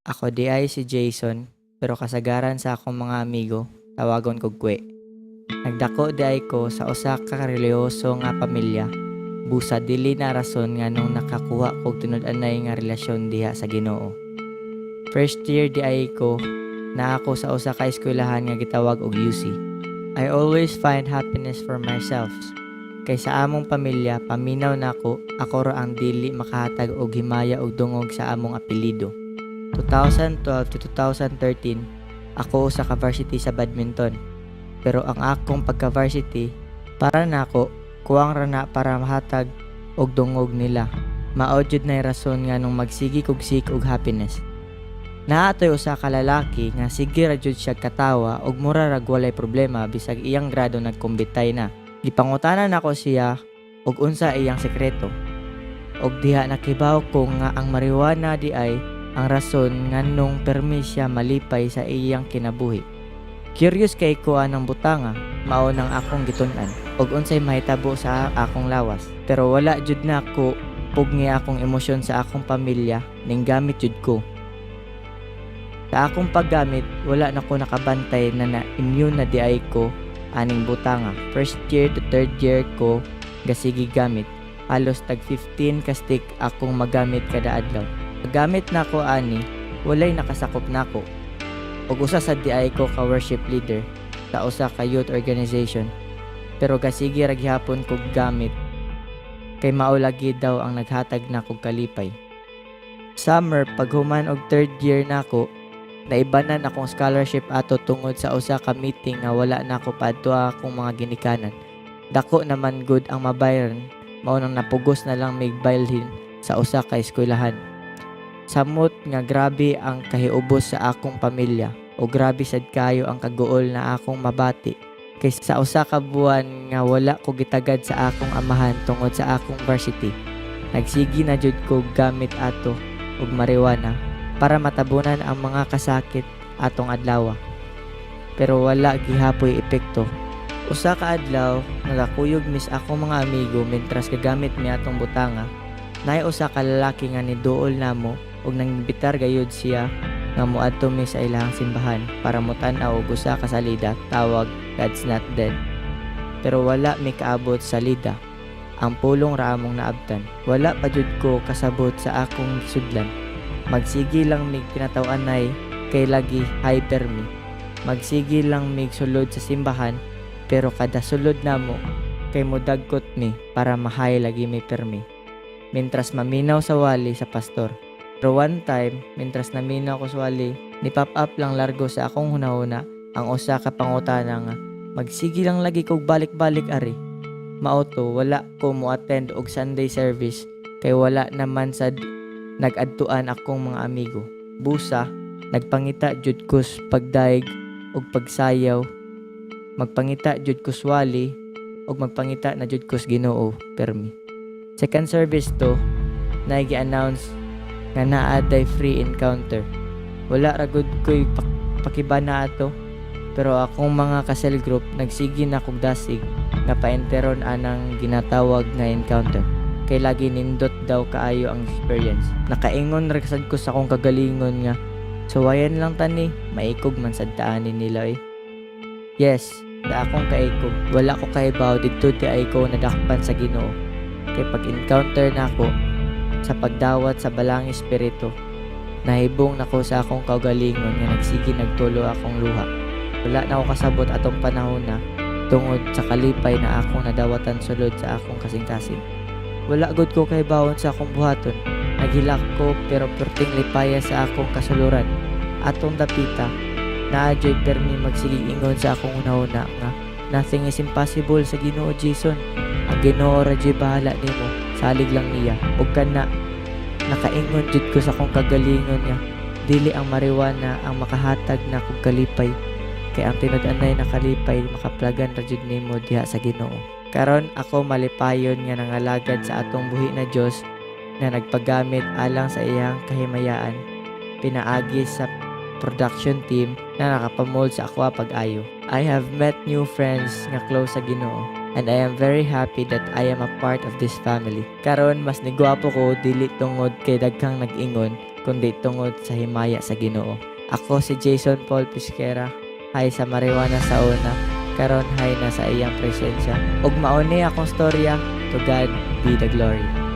Ako diay si Jason, pero kasagaran sa akong mga amigo, tawagon kog Kwe. Nagdako diay ko sa usa ka relihiyoso nga pamilya. Busa dili na rason nganong nakakuha kog tinud-anay nga relasyon diha sa Ginoo. First year diay ko na ako sa usa ka eskwelahan nga gitawag og UC. I always find happiness for myself. Kay sa among pamilya, paminaw nako, ako ra ang dili makahatag og himaya og dungog sa among apelyido. 2012 to 2013, ako usa ka varsity sa badminton. Pero ang akong pagka-varsity, para nako, kuwang ra na para mahatag og dungog nila. Mao jud nay rason nganong magsige kog seek og happiness. Naa toy usa ka lalaki nga sige ra jud siya katawa ug mura rag walay problema bisag iyang grado nagkumbitay na. Gipangutana nako siya og unsa iyang sekreto. Og diha nakibaw ko nga ang marijuana diay ang rason nganong permi siya malipay sa iyang kinabuhi. Curious kay ko anang butanga, mao nang akong gitun-an og unsay mahitabo sa akong lawas. Pero wala jud nako pugni akong emosyon sa akong pamilya ning gamit jud ko. Sa akong paggamit, wala na ko nakabantay na na-immune na diay ko aning butanga. First year to third year ko gasige gamit. Halos tag 15 ka stick akong magamit kada adlaw. Paggamit nako ani, walay nakasakop nako. Ug usa sad diay ko ka worship leader sa usa ka youth organization. Pero gasige ra gihapon kog gamit kay mao lagi daw ang naghatag nako kalipay. Summer paghuman og third year nako, naibanan akong scholarship ato tungod sa usa ka meeting nga wala nako paadto akong mga ginikanan. Dako naman gud ang mabayaran, mao nang napugos na lang mig bailhin sa usa ka eskwelahan. Samot nga grabe ang kahiubos sa akong pamilya o grabe sad kayo ang kaguol na akong mabati kay sa usa ka buwan nga wala ko gitagad sa akong amahan tungod sa akong varsity. Nagsige na jud ko gamit ato og marijuana para matabunan ang mga kasakit atong adlaw. Pero wala gihapoy epekto. Usa ka adlaw, nagakuyog mi sa akong mga amigo mentras gagamit mi atong butanga. Naay usa ka lalaki nga niduol namo ug nangimbitar gayud siya nga moadto mi sa ilahang simbahan para motan-aw og usa ka salida tawag God's Not Dead. Pero wala mi kaabot sa salida. Ang pulong ra among naabtan. Wala pa jud ko kasabot sa akong gisudlan. Magsige lang mig tinataw-anay kay lagi hyper mi. Magsige lang mig sulod sa simbahan, pero kada sulod namo kay modagkot mi para ma-high lagi mi permi. Mintras maminaw sa wali sa pastor. Pero one time, mintras naminaw ko sa wali, ni pop up lang largo sa akong hunahuna ang usa ka pangutana nga magsige lang lagi kog balik-balik ari. Mao to, wala ko mo attend og Sunday service kay wala naman sad nag-adtuan akong mga amigo. Busa, nagpangita jud kos pagdayeg og pagsayaw. Magpangita jud kos wali og magpangita na jud kos Ginoo permi. Second service to, naay gi-announce nga naa day free encounter. Wala ra gud ko'y pakibana ato. Pero akong mga ka-cell group nagsige na kog dasig nga paenteron anang ginatawag nga encounter. Kay lagi nindot daw kaayo ang experience. Nakaingon ra sad ko sa akong kagalingon nga suwayan lang tani, maikog man sad taani nila eh. Yes, sa akong kaikog, wala ko kahibaw didto diay ko nadakpan sa Ginoo. Kay pag-encounter nako sa pagdawat sa Balaang Espiritu, nahibong nako sa akong kaugalingon nga nagsige nagtulo akong luha. Wala na ako kasabot atong panahon na tungod sa kalipay na akong nadawatan sulod sa akong kasing-kasing. Wala gud ko kahibawon sa akong buhaton. Naghilak ko pero perting lipaya sa akong kasuluran. Atong dapita, naa juy permi magsigig ingon sa akong hunahuna nga nothing is impossible sa Ginoo, Jason. Ang Ginoo ra juy bahala nimo, salig lang niya. Ug kana nakaingon jud ko sa akong kagalingon nga dili ang marijuana ang makahatag na kog kalipay kay ang tinud-anay na kalipay makaplagan ra jud nimo diha sa Ginoo. Karon ako malipayon nga nangalagad sa atong buhi na Dios nga nagpagamit alang sa iyang kahimayaan pinaagi sa production team na nakapamold sa akoa pag-ayo. I have met new friends nga close sa Ginoo and I am very happy that I am a part of this family. Karon mas nigwapo ko dili tungod kay daghang nag-ingon kundi tungod sa himaya sa Ginoo. Ako si Jason Paul Pisquera, hay sa marijuana sa una, karon hay na sa iyang presensya. Ug mao ni akong storya, to God be the glory.